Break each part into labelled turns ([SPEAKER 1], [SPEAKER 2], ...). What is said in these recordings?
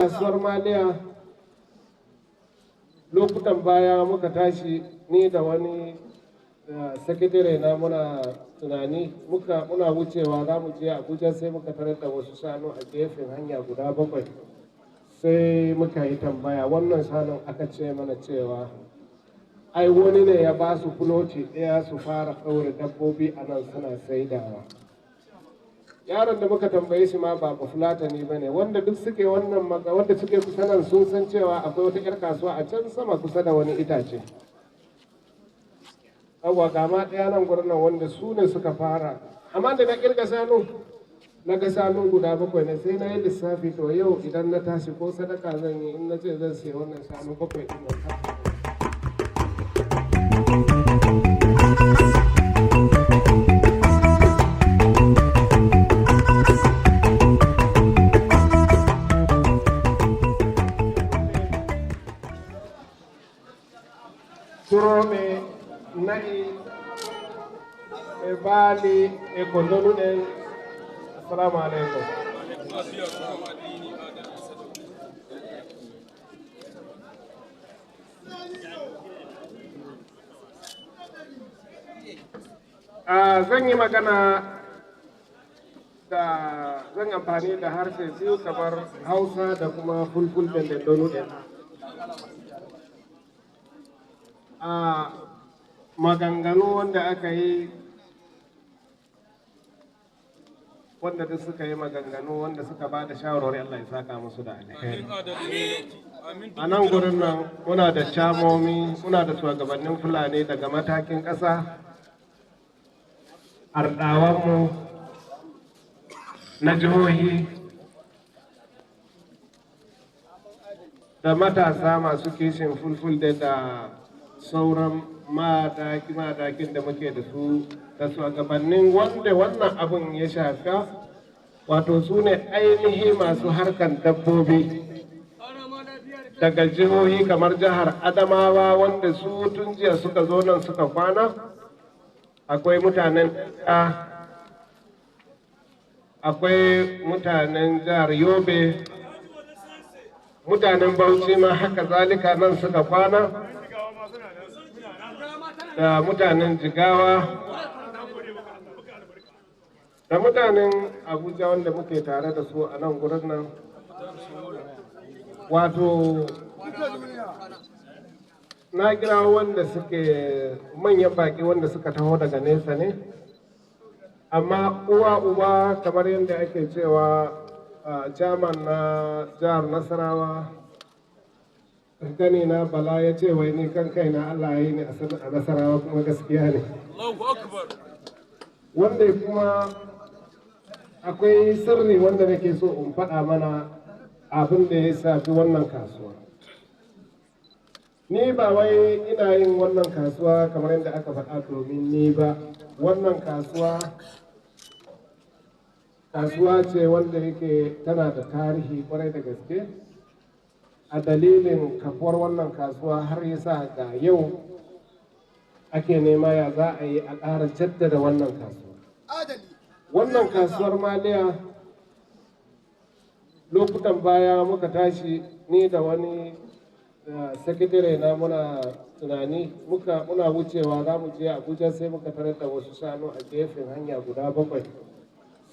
[SPEAKER 1] Kasuwar Maliya, lokutan baya muka tashi ni da wani sakatare na, muna tunani, muna wucewa za mu je Abuja, sai muka tarar da wasu shanu a gefen hanya guda bakwai. Sai muka yi tambaya wannan shanun, aka ce mana cewa ai wani ne ya ba su fuloti ɗaya su fara ɗaure dabbobi a nan suna saidawa. Yaron da muka tambaye shi ma ba Bafulatani ba ne. Wanda duk suke wannan wanda suke kusa nan sun san cewa akwai wata 'yar kasuwa a can sama kusa da wani itace. Yawwa, ga ma ɗaya nan gurin nan wanda su ne suka fara. Amma da na kirga shanu, na ga shanu guda bakwai ne, sai na yi lissafi, to yau idan na tashi ko sadaka zan yi, in na ce zan sayi wannan shanu bakwai ɗin nan. Turoɓe na'i e baali e ko donuɗen, assalamu aleykum. Zan yi magana da zan amfani da harshe biyu, kamar Hausa da kuma Fulfulde da donuɗen. A maganganu wanda aka yi, wanda duk suka yi maganganu, wanda suka ba da shawarwari, Allah ya saka musu da alheri. A nan gurin nan muna da camomi, muna da shugabannin Fulani daga matakin ƙasa, arɗawanmu na jihohi, da matasa masu kishin Fulfulde, da sauran madakin da muke da su, da shugabannin wanda wannan abin ya shafa, wato su ne ainihi masu harkan dabbobi daga jihohi kamar jihar Adamawa, wanda su tun jiya suka zo nan suka kwana. Akwai mutanen, akwai mutanen jihar Yobe, mutanen Bauchi ma haka zalika nan suka kwana, da mutanen Jigawa, da mutanen Abuja wanda muke tare da su a nan gurin nan. Wato na kira wanda suke manyan baki wanda suka taho daga nesa ne, amma uwa uba, kamar yadda ake cewa, chairman na jihar Nasarawa, gani na Bala, ya ce wai ni kan kaina Allah ya yi ni a Nasarawa, kuma gaskiya ne. Wanda kuma akwai sirri wanda nake so in faɗa mana abin da ya shafi wannan kasuwa. Ni ba wai ina yin wannan kasuwa kamar yadda aka faɗa domin ni ba. Wannan kasuwa kasuwa ce wanda yake tana da tarihi kwarai da gaske. A dalilin kafuwar wannan kasuwa har yasa ga yau ake nema ya za a yi a ƙara jaddada wannan kasuwa. Wannan kasuwar Maliya, lokutan baya muka tashi ni da wani sakatare na, muna tunani, muna wucewa za mu je Abuja, sai muka tarar da wasu shanu a gefen hanya guda bakwai.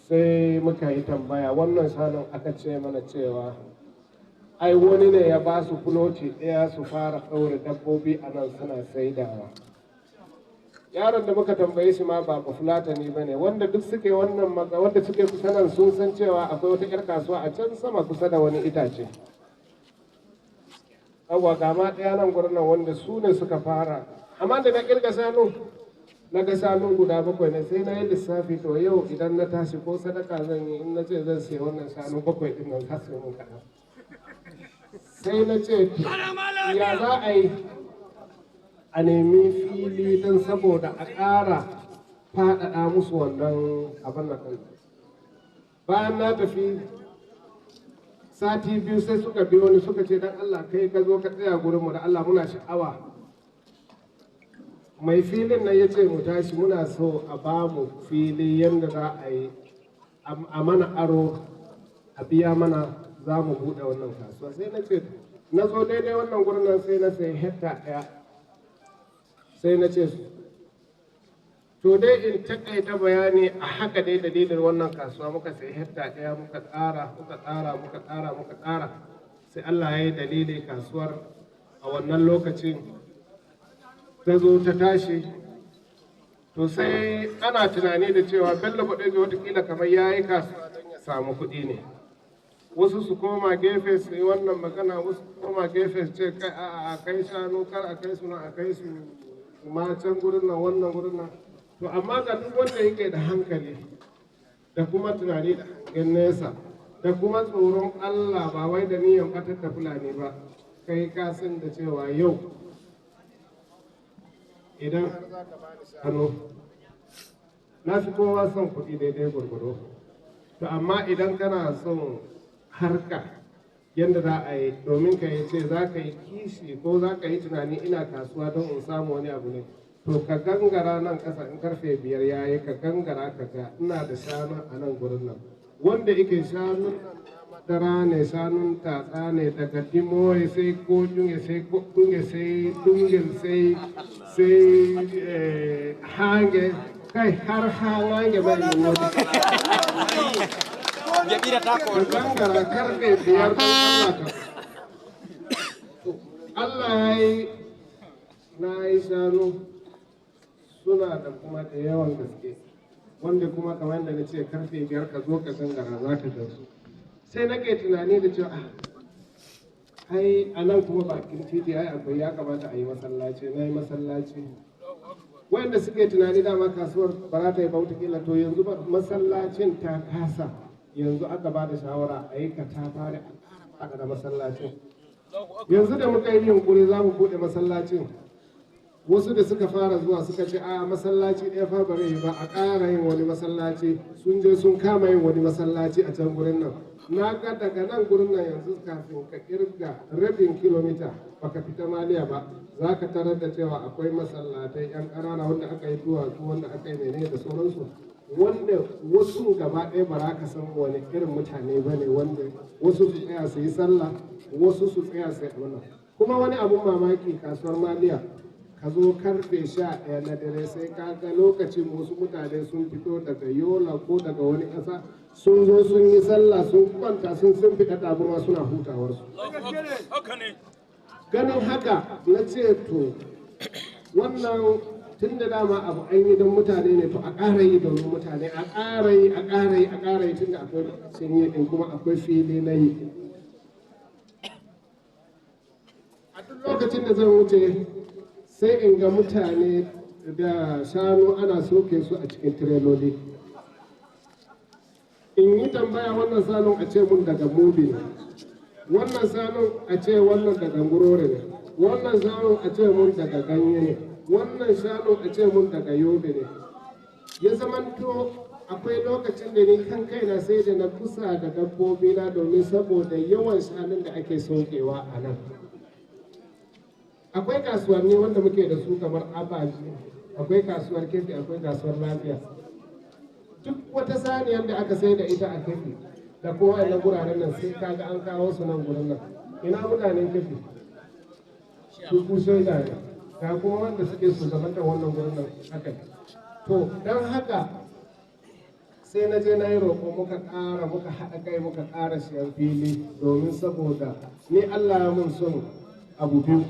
[SPEAKER 1] Sai muka yi tambaya wannan shanun, aka ce mana cewa ai wani ne ya ba su fuloti ɗaya su fara ɗaure dabbobi a nan suna saidawa. Yaron da muka tambaye shi ma ba Bafulatani ba ne. Wanda duk suke wannan wanda suke kusa nan sun san cewa akwai wata 'yar kasuwa a can sama kusa da wani itace. Yawwa, ga ma ɗaya nan gurin nan wanda su ne suka fara. Amma da na kirga shanu, na ga shanu guda bakwai ne, sai na yi lissafi, to yau idan na tashi ko sadaka zan yi, in na ce zan sayi wannan shanu bakwai ɗin nan, za su yi mun kaɗan. Sai na ce ya za a yi a nemi fili don saboda a ƙara faɗaɗa musu wannan abin nan ɗin. Bayan na tafi sati 2, sai suka biyo ni suka ce, "Dan Allah, kai ka zo ka tsaya gurin mu, da Allah muna sha'awa." Mai filin nan ya ce mu tashi, muna so a ba mu fili yadda za a yi a mana aro, a biya mana. Za mu buɗe wannan kasuwa. Sai na ce, na zo daidai wannan gurin nan, sai na sayi hekta 1. Sai na ce, to dai in takaita bayani a haka dai, dalilin wannan kasuwa muka sayi hekta 1, muka ƙara, muka ƙara, muka ƙara, muka ƙara, sai Allah ya yi dalili kasuwar a wannan lokacin ta zo ta tashi. To sai ana tunani da cewa Bello Bodejo watakila kamar ya yi kasuwa don ya samu kuɗi ne. Wasu su koma gefe su yi wannan magana, wasu su koma gefe su ce, kai, a kai shanu, kar a kai su nan, a kai su ma can gurin nan, wannan gurin nan. To amma ga duk wanda yake da hankali da kuma tunani da hangen nesa da kuma tsoron Allah, ba wai da niyan batar da Fulani ba, kai ka san da cewa yau idan har za ka bani shanu, na fi kowa son kuɗi daidai gwargwado. To amma idan kana son harka yadda za a yi domin ka yi ce za ka yi kishi ko za ka yi tunani ina kasuwa don in samu wani abu ne, to ka gangara nan ƙasa in karfe 5 ya yi, ka gangara ka ga ina da shanu a nan gurin nan, wanda ike shanun madara ne, shanun tatsa ne, daga Dimoye sai Kojunge, sai Kunge, sai Dungel, sai Hange, kai har Hange mai yiwuwa. Ka gangara karfe 5 don Allah ka. Allah ya yi na yi shanu suna da kuma da yawan gaske, wanda kuma kamar da na ce karfe 5 ka zo ka gangara za ka gansu. Sai nake tunani da cewa, ai a nan kuma bakin titi ai akwai, ya kamata a yi masallaci. Na yi masallaci. Wanda suke tunani dama kasuwar ba za ta yi ba wataƙila, to yanzu masallacin ta kasa. Yanzu aka ba da shawara a yi katafare a da masallacin. Yanzu da muka yi yunkuri za mu buɗe masallacin, wasu da suka fara zuwa suka ce, a masallaci ɗaya fa bare yi ba, a ƙara yin wani masallaci. Sun je sun kama yin wani masallaci a can gurin nan. Na ga daga nan gurin nan yanzu, kafin ka kirga rabin kilomita baka fita Maliya ba, za ka tarar da cewa akwai masallatai yan ƙanana wanda aka yi duwatsu, wanda aka yi menene da sauransu, wanda wasu gaba ɗaya ba za ka san wani irin mutane ba ne, wanda wasu su tsaya su yi sallah, wasu su tsaya su yi wannan. Kuma wani abun mamaki, kasuwar Maliya, ka zo karfe 11 na dare, sai ka ga lokacin wasu mutane sun fito daga Yola ko daga wani ƙasa, sun zo sun yi sallah, sun kwanta, sun fita taburma suna hutawarsu. Ganin haka na ce, to wannan tun da dama abu an yi don mutane ne, to a ƙara yi domin mutane, a ƙara yi, a ƙara yi, a ƙara yi, tun da akwai lokacin yi ɗin kuma akwai fili na yi. A duk lokacin da zan wuce sai in ga mutane da shanu ana soke su a cikin tireloli. In yi tambaya, wannan sanun a ce mun daga Mubi ne, wannan sanun a ce wannan daga Ngurore ne, wannan sanun a ce mun daga Ganye ne, wannan shanun a ce mun daga Yobe ne. Ya zamanto akwai lokacin da ni kan kaina sai da na kusa da dabbobi na domin saboda yawan shanun da ake sokewa a nan. Akwai kasuwanni wanda muke da su kamar Abaji, akwai kasuwar Kefi, akwai kasuwar Lafiya. Duk wata saniyar da aka sai da ita a Kefi da kowa na guraren nan, sai kaga an kawo su nan gurin nan. Ina mutanen Kefi? Su ku shaida ne, ga kuma wanda suke shugabantar wannan gurin nan. Haka to don haka sai na je na yi roƙo, muka ƙara, muka haɗa kai, muka ƙara siyan fili, domin saboda ni Allah ya mun son abu biyu.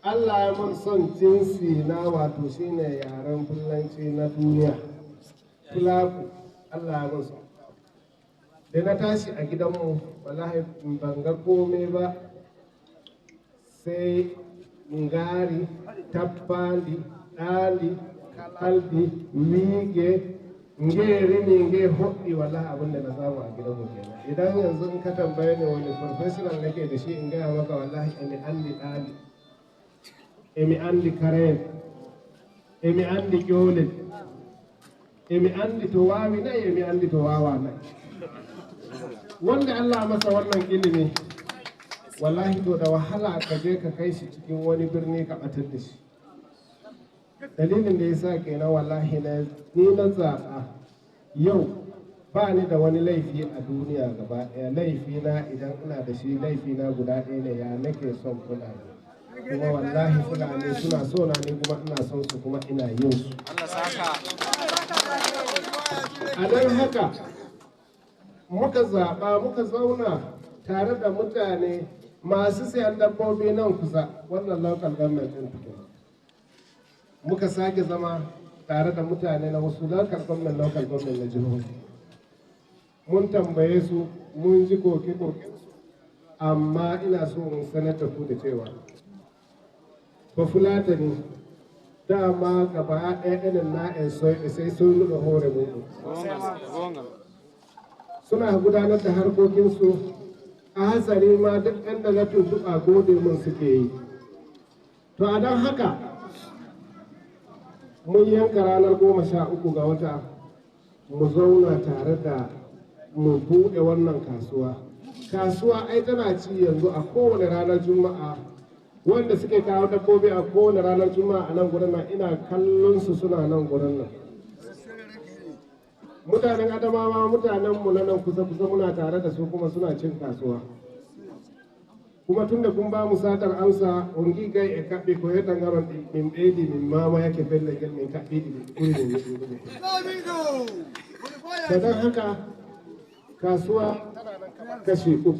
[SPEAKER 1] Allah ya mun son jinsi na, wato shine yaren Fulanci na duniya, Fulaku. Allah ya mun son. Da na tashi a gidanmu, wallahi ban ga komai ba sai ngari, tappandi, ɗali, kalbi, wige, ngeri, ninge, hoɗɗi. Wallahi abin da na samu a gidanmu kenan. Idan yanzu in ka tambaye ni wani professional nake da shi, in gaya maka, wallahi emi andi ɗali, emi andi karen, emi andi ƴolel, emi andi to wawi nayi, emi andi to wawa nayi. Wanda Allah masa wannan ilimi, wallahi to da wahala ka je ka kai shi cikin wani birni ka batar da shi. Dalilin da ya sa kenan wallahi na ni na zaɓa yau. Ba ni da wani laifi a duniya gaba ɗaya. Laifi na, idan ina da shi, laifi na guda ɗaya ne: ya nake son Fulani. Kuma wallahi Fulani suna so na, ni kuma ina son su, kuma ina yin su. A don haka muka zaɓa, muka zauna tare da mutane masu sayan dabbobi nan kusa, wannan local government ɗin tukuna. Muka sake zama tare da mutane na wasu local government na jihohi. Mun tambaye su, mun ji koke-koke, amma ina so in sanar da ku da cewa Bafulatani dama gaba ɗaya irin na'in sai sun nuna hore mu suna gudanar da harkokinsu. A hasari ma duk inda na tuntuɓa, gode mun suke yi. To, a don haka mun yanka ranar 13 ga wata mu zauna tare da mu buɗe wannan kasuwa. Kasuwa ai tana ci yanzu a kowane ranar Juma'a. Wanda suke kawo dabbobi a kowane ranar Juma'a a nan gurin nan, ina kallon su, suna nan gurin nan. Mutanen Adamawa, mutanen mu na nan kusa kusa, muna tare da su kuma suna cin kasuwa. Kuma tunda kun ba mu satar amsa, ongi gai e kaɓɓe ko yetta ngaron min ɓeydi, min mama yake belle gel, min kaɓɓiɗi, min ɓuri min yiɗi. To, don haka kasuwa tana nan kamar kashi uku.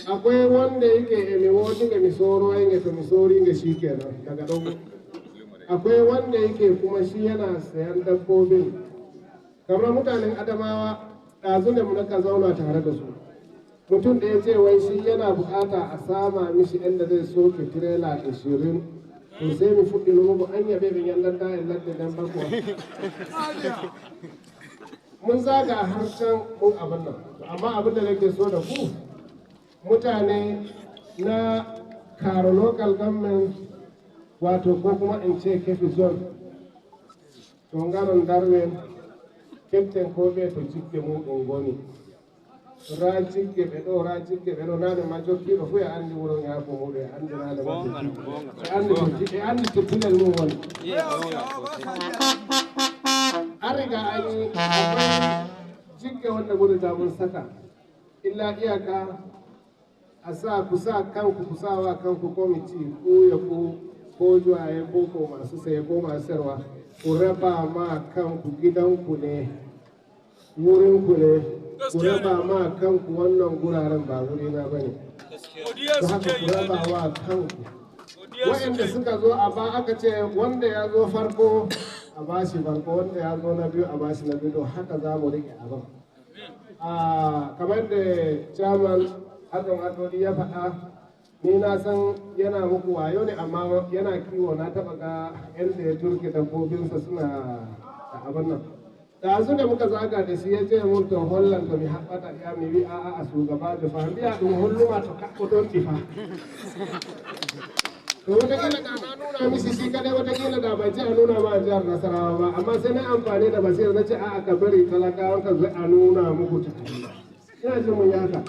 [SPEAKER 1] Akwai wanda yake emi wodi mi soroyinge, to mi soringe shi kenan daga ɗon. Akwai wanda yake kuma shi yana sayan dabbobin, kamar mutanen Adamawa ɗazu ne muka zauna tare da su. Mutum da ya ce wai shi yana bukata a sama mishi inda zai soke tirela 20, to sai mi fuɗɗi numugo an yaɓe ɓe ñallanta en ladde den bakwa. Mun zaga har can, mun abin nan. Amma abin da nake so da ku, mutane na Karo Local Government, wato ko kuma in ce Kefi Zone, to ngaron darwen kepten ko ɓe to jikke muɗum goni ra jigge ɓe ɗo, ra jigge ɓe ɗo. Nane ma jokkiɗo fu e andi wuro ñaako muɗum, e andi nane ma e andi to e andi to pilel mum woni. An riga an yi, akwai jigge wanda mun riga mun saka. Illa iyaka a sa ku sa kanku, ku sa wa kanku kwamiti, ku ya ku, ko juwaye, ko ko masu saye ko masu sayarwa, ku raba ma kanku. Gidanku ne, wurinku ne, ku raba ma kanku. Wannan guraren ba wurina ba ne. Don haka ku raba wa kanku. Waɗanda suka zo a ba, aka ce wanda ya zo farko a bashi farko, wanda ya zo na biyu a bashi na biyu. To, haka za mu riƙe abin. A kamar da chairman Hadon Adodi ya faɗa, ni na san yana muku wayo ne, amma yana kiwo. Na taɓa ga yadda ya turke dabbobinsa suna da abin nan. Ɗazu da muka zaga da shi, ya ce mun to holland to mi haɓɓata ya mi wi a'a, a shugaba da fa mbiya ɗum holluma to kaɓɓo ɗon ɗi fa. To, wataƙila da na nuna mishi shi kadai, wataƙila da bai ce a nuna ma a jihar Nasarawa ba. Amma sai na amfani da basira, na ce a'a, ka bari talakawan ka zai a nuna muku ta. Ina jin mun yi haka.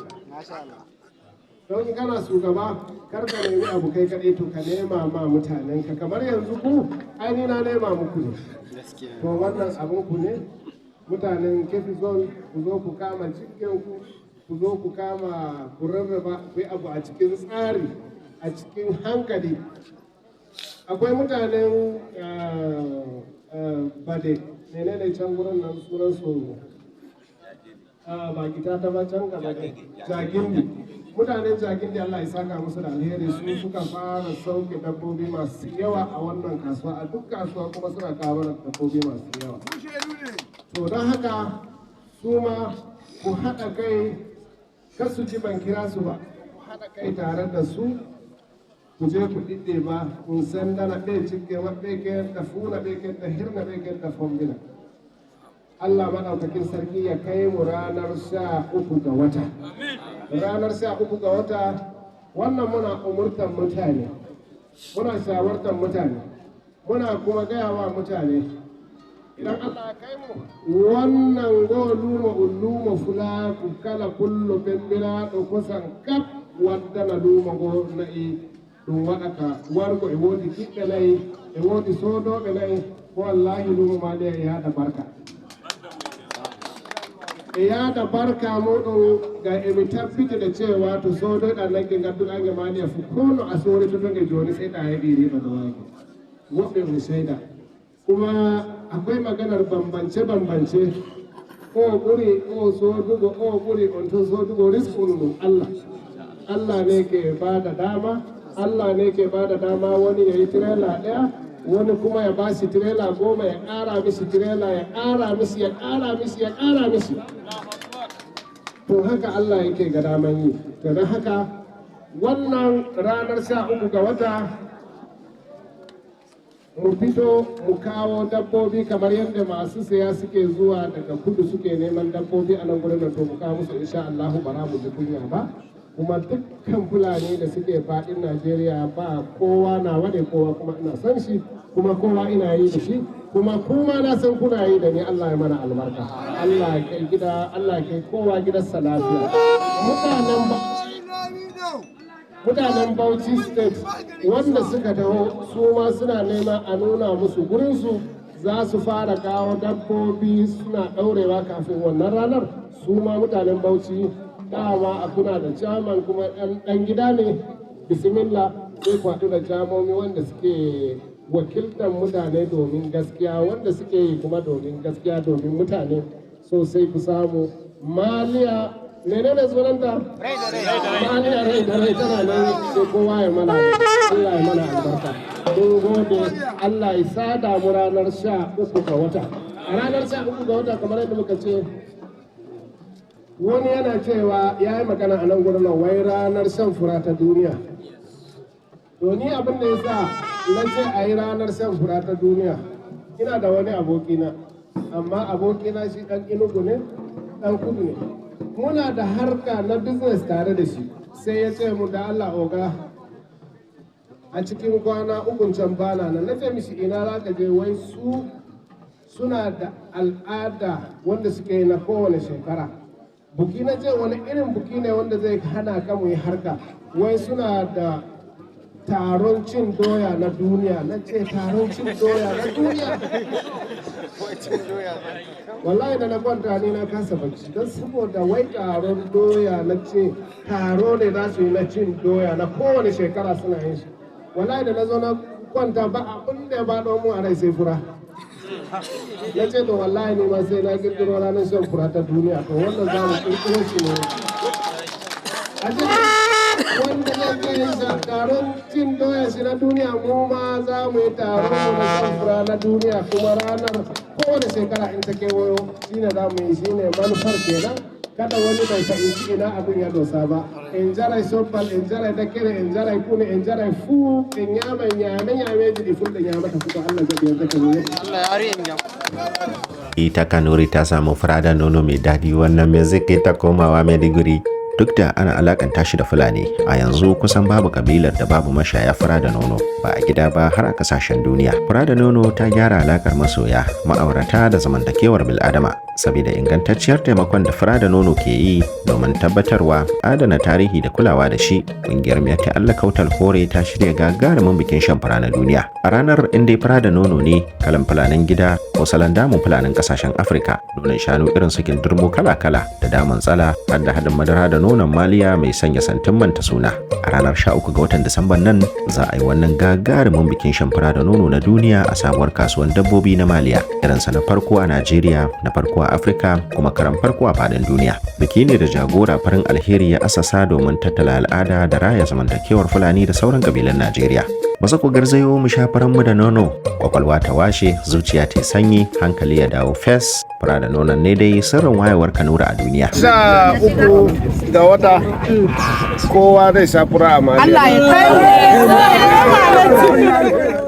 [SPEAKER 1] Don in kana shugaba, kar ka nemi abu kai kaɗai, to ka nema ma mutanen ka. Kamar yanzu ku, ai ni na nema muku ne. To, wannan abun ku ne, mutanen Kefi Zone. Ku zo ku kama cikin ku, ku zo ku kama, ku rarraba, ku yi abu a cikin tsari, a cikin hankali. Akwai mutanen Bade, menene can gurin nan sunan su, ba gita ta ba, can gaba ne, Jagindi. Mutanen Jagindi, Allah ya saka musu da alheri, su suka fara sauke dabbobi masu yawa a wannan kasuwa. A duk kasuwa kuma suna kawo mana dabbobi masu yawa. To, don haka su ma ku haɗa kai, kar su ji ban kira su ba. Ku haɗa kai tare da su, ku je ku ɗiɗɗe ba kun sendana ɓe cigge maɓɓe kedda fuuna, ɓe kedda hirna, ɓe kedda fombina. Allah maɗaukakin sarki ya kai mu ranar 13 ga wata. Ranar 13 ga wata wannan, muna umurtan mutane, muna shawartar mutane, muna kuma gaya wa mutane, idan Allah ya kai mu wannan go lumo lumo fulaku, kala kullo bembiraɗo kusan kap waddana lumo go na'i, ɗum waɗa ka wargo. E woodi kiɓɓe nayi, e woodi sodoɓe nayi ko. Wallahi lumo mali e yaada barka. E yada barka muɗum ga emi tabbiti da cewa to sodoyɗa nagge gadduɗa ge Maliya fu ko no a soritotoge joni sai ɗa heeɓi riba no wage woɓɓe on shaida. Kuma akwai maganar bambance bambance, o ɓuri o sodugo, o ɓuri on to sodugo. Risku ɗum Allah, Allah ne ke bada dama, Allah ne ke bada dama. Wani ya yi tirela ɗaya, wani kuma ya bashi tirela 10, ya ƙara mishi tirela, ya ƙara mishi, ya ƙara mishi, ya ƙara mishi. To haka Allah yake ga daman yi. To don haka wannan ranar 13 ga wata mu fito mu kawo dabbobi kamar yadda masu saya suke zuwa daga kudu suke neman dabbobi a nan gurin. To mu kawo musu, insha Allahu bara mu ji kunya ba. Kuma dukkan Fulani da suke faɗin Najeriya, ba kowa na wade kowa, kuma ina son shi, kuma kowa ina yi da shi, kuma kuma na san kuna yi da ni. Allah ya mana albarka, Allah ya kai gida, Allah ya kai kowa gidansa lafiya. Mutanen Bauchi State wanda suka taho, su ma suna nema a nuna musu gurinsu. Za su fara kawo dabbobi suna ɗaurewa kafin wannan ranar. Su ma mutanen Bauchi, dama a kuna da chairman kuma ɗan gida ne. Bismillah, sai ku haɗu da jamomi wanda suke wakiltar mutane domin gaskiya, wanda suke yi kuma domin gaskiya, domin mutane. So sai ku samu Maliya, menene sunanta? Maliya rai da rai tana nan. Sai kowa ya mana, Allah ya mana albarka. Mun gode, Allah ya sada mu ranar 13 ga wata. A ranar 13 ga wata, kamar yadda muka ce, wani yana cewa ya yi magana a nan gurin nan, wai ranar shan fura ta duniya. To ni abin da ya sa na ce a yi ranar shan fura ta duniya, ina da wani abokina, amma abokina shi ɗan Inugu ne, ɗan kudu ne. Muna da harka na business tare da shi. Sai ya ce mu, "Da Allah oga, a cikin kwana ukun can bana nan." Na ce mishi, "Ina za ka je?" Wai su suna da al'ada wanda suke yi na kowane shekara, buki. Na ce, "Wani irin buki ne wanda zai hana ka mu yi harka?" Wai suna da taron cin doya na duniya. Na ce, "Taron cin doya na duniya?" Wallahi da na kwanta ni na kasa bacci don saboda wai taron doya. Na ce, taro ne za su yi na cin doya na kowane shekara suna yin shi. Wallahi da na zo na kwanta, ba abin da ya ba mu a rai sai fura. Na ce, "To wallahi ne ma sai na kirkiro ranar shan fura ta duniya." To wannan za mu kirkiro shi ne a cikin wanda zai kai taron cin doya shi na duniya. Mu ma za mu yi taron mu na shan fura na duniya, kuma ranar kowane shekara in ta kewayo shine za mu yi. Shine manufar kenan. Kada wani bai fahimci ina abin ya dosa ba. En jaray sobbal, en jaray dakkere, en jaray kune, en jaray fuu, en ñaama ñaame ñaameji ɗi fulɓe ñamata fu. To Allah jaɓi yadda ka
[SPEAKER 2] Allah ya ari en jam.
[SPEAKER 3] Ita Kanuri ta samu fura da nono mai daɗi, wannan me zai kai ta komawa Maiduguri? Duk da ana alakanta shi da Fulani, a yanzu kusan babu kabilar da babu mashaya fura da nono, ba a gida ba har a kasashen duniya. Fura da nono ta gyara alakar masoya, ma'aurata da zamantakewar bil'adama. Saboda ingantacciyar taimakon da fura da nono ke yi domin tabbatarwa, adana tarihi da kulawa da shi, ƙungiyar Miyetti Allah Kautal Hore ta shirya gagarumin bikin shan fura na duniya. A ranar, in dai fura da nono ne, kalan fulanin gida ko salon damun fulanin kasashen Afirka, nonon shanu irin su kindurmo kala-kala da daman tsala, har da haɗin madara da nonon Maliya mai sanya santin manta suna. A ranar 13 ga watan Disamban nan za a yi wannan gagarumin bikin shan fura da nono na duniya a sabuwar kasuwan dabbobi na Maliya. Irinsa na farko a Najeriya, na farko a Afirka, kuma karan farko a faɗin duniya. Biki ne da jagora farin alheri ya asasa domin tattala al'ada da raya zamantakewar Fulani da sauran kabilan Najeriya. Maza ku garzayo mu sha mu da nono, kwakwalwa ta washe, zuciya ta sanyi, hankali ya dawo fes. Fura da nonon ne dai sirrin wayewar Kanura a duniya.
[SPEAKER 1] 13 ga wata kowa zai sha fura a Maliya.
[SPEAKER 4] Allah ya kai mu.